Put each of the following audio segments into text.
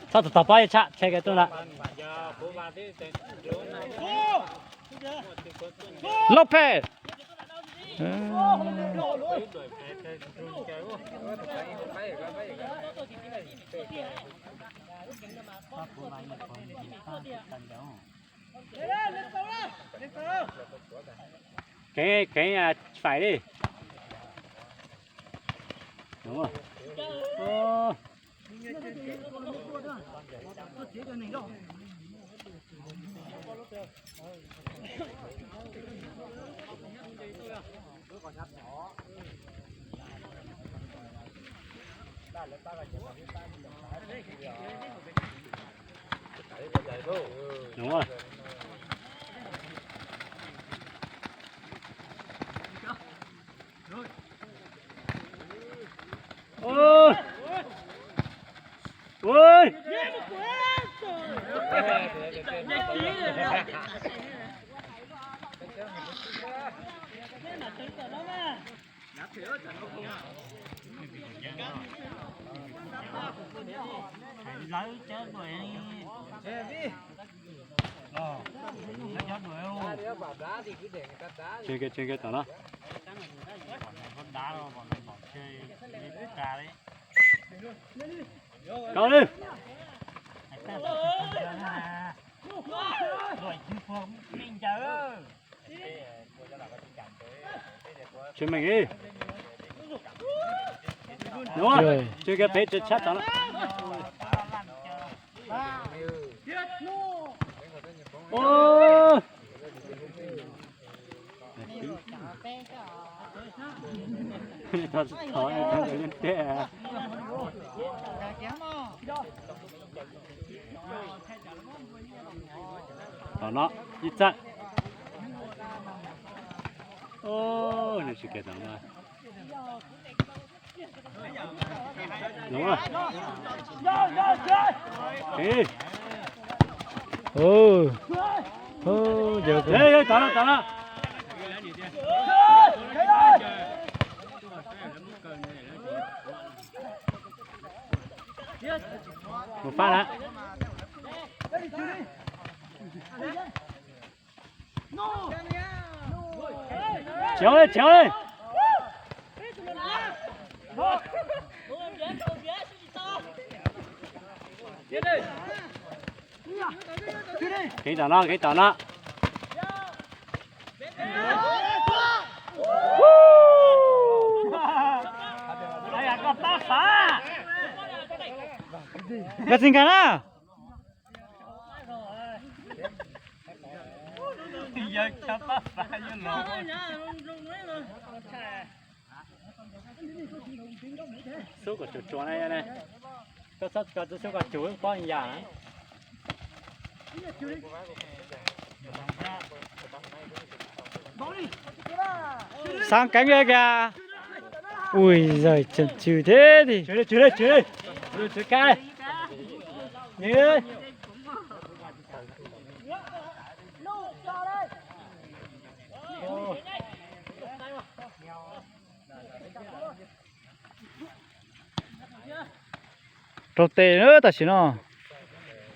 Txhob tus tog pob tshaj, tshaj kiag tuaj lawm. López. Keev, keev, phải đi. Đúng rồi. Ơ. Đúng rồi. Ôi. Ôi. Lawv cov đuổi. Lawv cov đuổi. Trên kia, trên kia tỏ nó. Đá đâu, bọn nó bỏ chơi. Đi ra đấy. Cao lên. Đuổi chứ không, mình chờ. Chuyên mình đi. Đúng rồi. Rồi. Chuyên cái pế trượt sắt đó. Ô. Thov, thov, thov liên kết à. Tỏ nó, ít sắt. Ô, này sự kiện tỏ nó. Đúng rồi. Ê. Ừ. Ừ, giờ cũng... Ê, ê, tỏ nó, tỏ nó. Một phát đã. Chéo lên, chéo lên. Kev tau no, kev tau no. Nkag tsis nkag na. Xub kom tsuas tsuas na ne. Koj txhob koj txhob xub koj tsuas pob yam na. Sáng cánh lên kìa. Ui giời, chần chừ thế thì. Chửi đi, chửi đi, chửi đi. Chửi, chửi cay. Nhìn đi. Rau tes na tam sim no.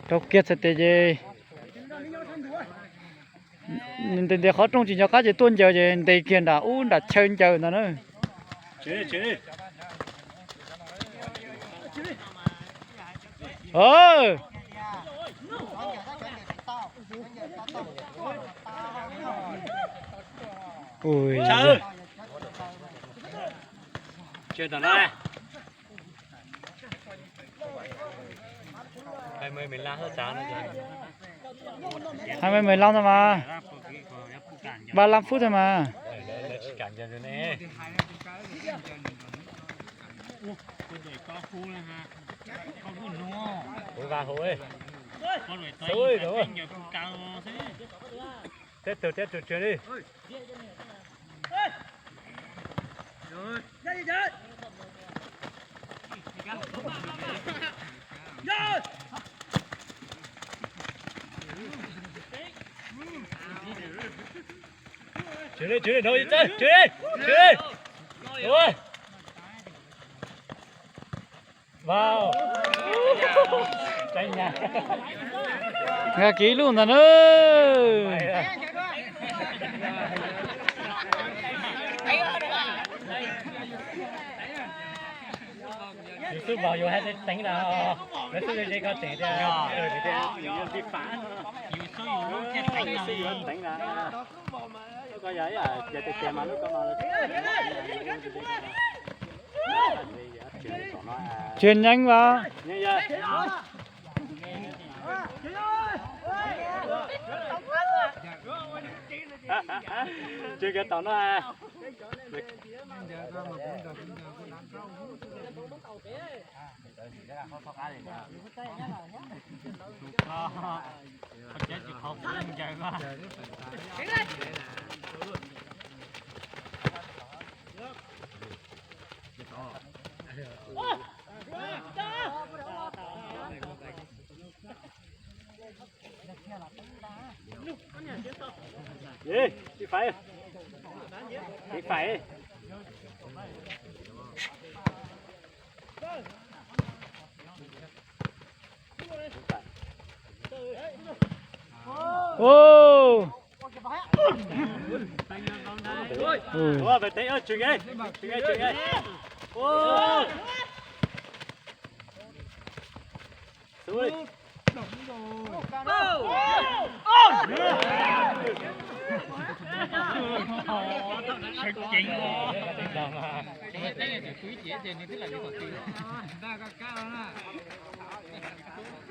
Rau kiag txhais tes ces ntes ntes qhov rooj tsis nco qab ces tuaj ncaws ces ntes kiag nram ub nram chaw ncaws ntag na. Ui. Chưa tỏ nó. Hai mươi mười lăm thôi sao nữa. Hai mươi mười lăm thôi mà. Ba mươi lăm phút thôi mà. Ui, ba hụ ơi. Xui rồi. Tiếp tục, tiếp tục truyền đi. Chuyển đi, chuyển đi, đâu đi, chuyển đi, chuyển đi. Ua, nkag kiag ib lub ntag na. Yus xub vog yus hais teev na, lawv xub ze koj tseem tias, yus xub yus lub thiaj teev na. Lub ko yog ib yam tias tias mas lub ko mas tsis nyeev as. Tsis kiag tom no. Ê, tí phải. Tí phải. Ô. Ua, ua, ua, tseem, tseem, tseem. Ua. Xui.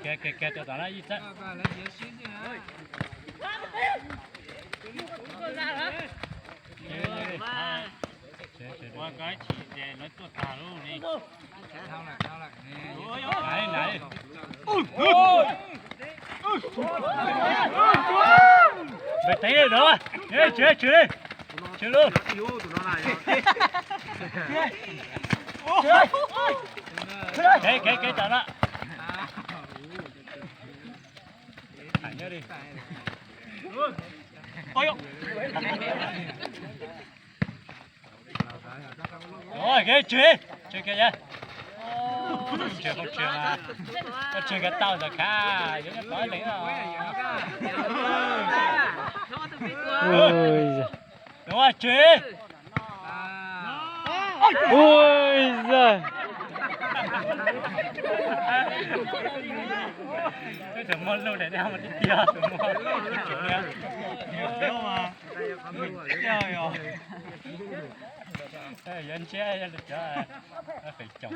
Kiag, kiag, kiag, rau tom no ib txaj. Ua koj chim ces lawv tuaj tag lub li. Npes teev no, tsis, tsis li, tsis lub. Kev, kev, kev tom no. Thả nhớ đi. Ôi dồi. Ôi, ghê chưa? Chưa kìa vậy? Không chưa, không chưa mà. Có chưa cái tao giờ khá, giống như có đấy rồi. Ôi giời. Đúng rồi, chưa. Ui giời. Tus muaj lub daim dab mas tib tiag, tus muaj lub tsev liab. Tus muaj lub tsev liab. Yuav ntshiab yog lus cov feem coom.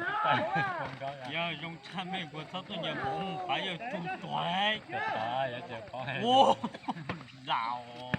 Yog zoo tshaj mej kuv txhob tuaj nyias npaum mus pab yawg tug tuag. Zaum.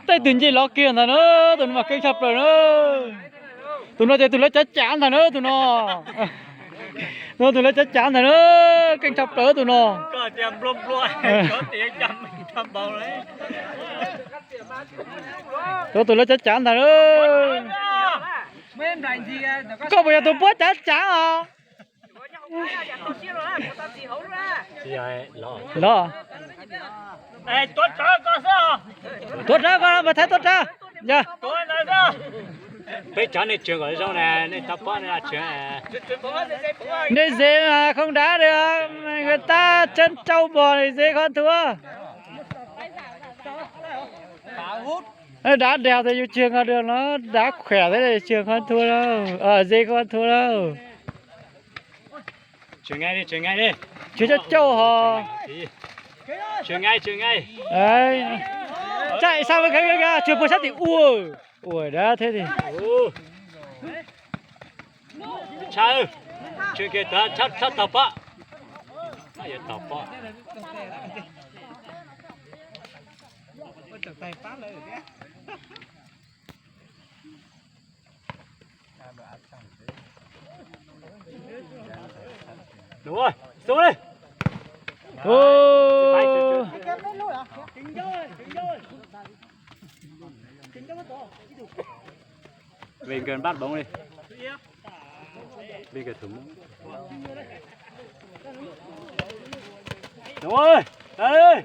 Tej tus ncej lov kiag ntag na, tus no mas keej tshaj plaws na. Tus no ces tus lawv cav cav ntag na tus no. Tus no tus lawv cav cav ntag na, keej tshaj plaws tus no. Tus no tus lawv cav cav ntag na. Koj puas yog tus puab cav cav os? Los. Tuav rawv koj, mas Thaib tuav rawv. Peb cov nej tseem kom zoo na, nej tau pob nej tseem. Nej ze mas không đá được, người ta chân trâu bò này dễ hơn thua. Đá đều thì yus tseem nkaus được, nó đá khỏe thế này tseem không thua đâu. Ờ, dễ không thua đâu. Tseem ngay đi, tseem ngay đi. Tseem coj cauj hos. Tseem ngay, tseem ngay. Đấy. Chạy sao mà gánh được kìa, tseem puas sab tim ua. Ua đá thế thì. Tshaj, tseem kiag tod, tshaj tog pob. Tog pob. Ui, xub li. Ui. Về gần bắt bóng đi. Về gần thủ môn. Đúng rồi. Đây.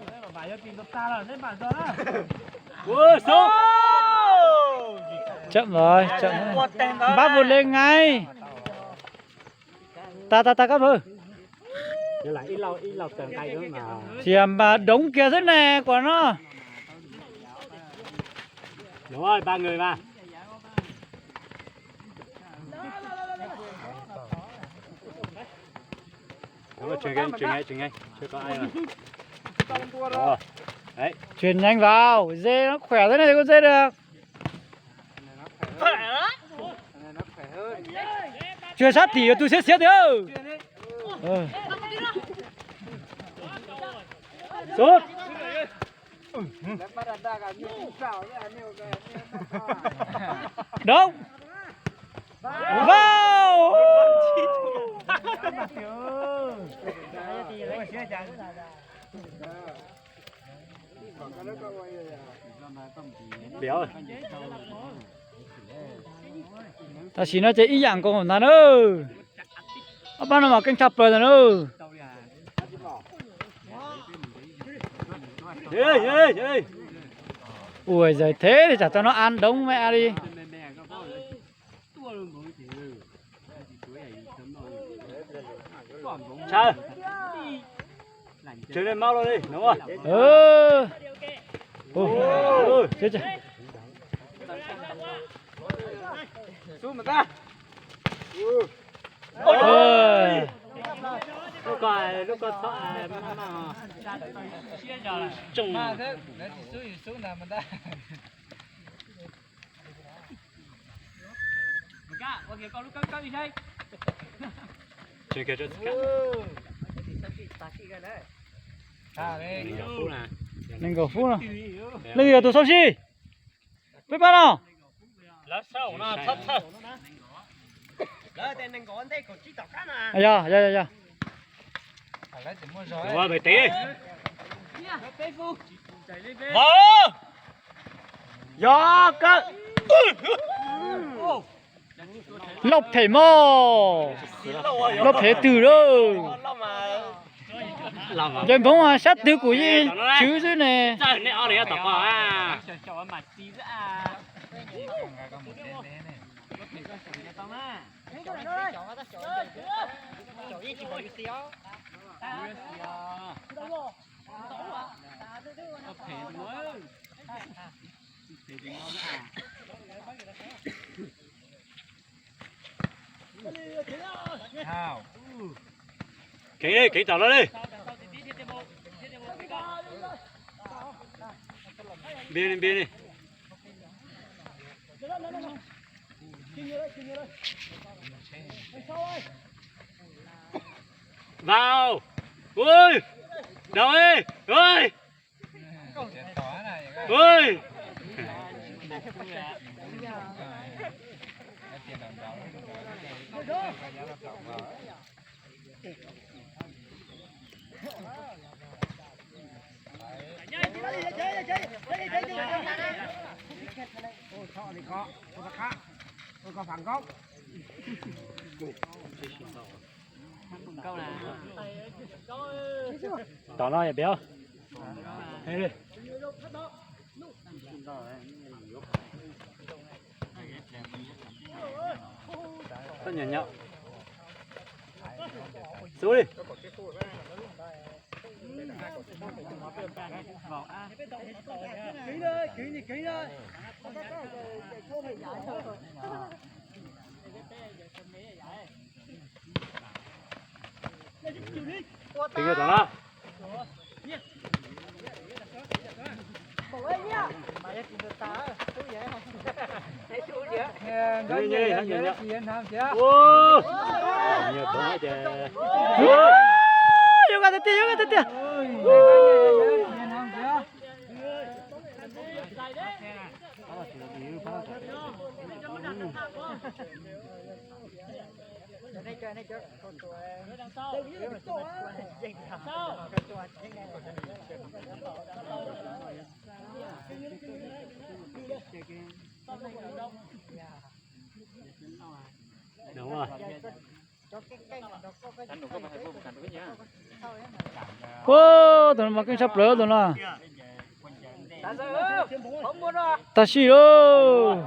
Ui, xub. Chậm rồi, chậm rồi. Bắt vụt lên ngay. Tag, tag, tag, cấp thôi. Chỉ mà đống kia thế này của nó. Đúng rồi, ba người mà. Đúng rồi, chuyển ngay, chuyển ngay, chuyển ngay. Chưa có ai mà. Đúng rồi. Đấy. Chuyển nhanh vào, dê nó khỏe thế này thì con dê được. Chưa sát thì tôi siết siết đi. Sút. Đúng. Vào. Tam sim no ces ib yam nkaus ntag na. Ob pab no mas keej tshaj plaws ntag na. Ua zais thế thì chả cho nó ăn đống mẹ đi. Sao? Trừ lên máu luôn đi, đúng không? Ừ. Ôi. Chết, chết. Xuống mà ta. Ôi. Lúc coi, lúc coi thoại, mà, mà, mà. Trùng. Mà thế, nó chỉ xuống thì xuống nào mà ta. Koj ua kiag koj lub kawb kawb ib saib. Tseem kiag rau txiv kab. Nees nkaum fub no. Leej twg yog tus xauj sij? Peb pab no. Lawv xauj no txhob txhawj. Yog, yog, yog, yog. Ua pem tid. Yog kawg. Lauj phem mog. Lauj phem twg lauj? Ncaws nphoov sab twg kuv yeej chwv xwb ne. Kev, kev tom no li. Npias li, npias li. Vào. Ui. Đầu đi. Ui. Ui. Tom no yog pem. Xub li. Kev tom no. Yuav nqa tiag tiag, yuav nqa tiag tiag. Ua, tus no mas keej tshaj plaws tus no. Tag sij lauj.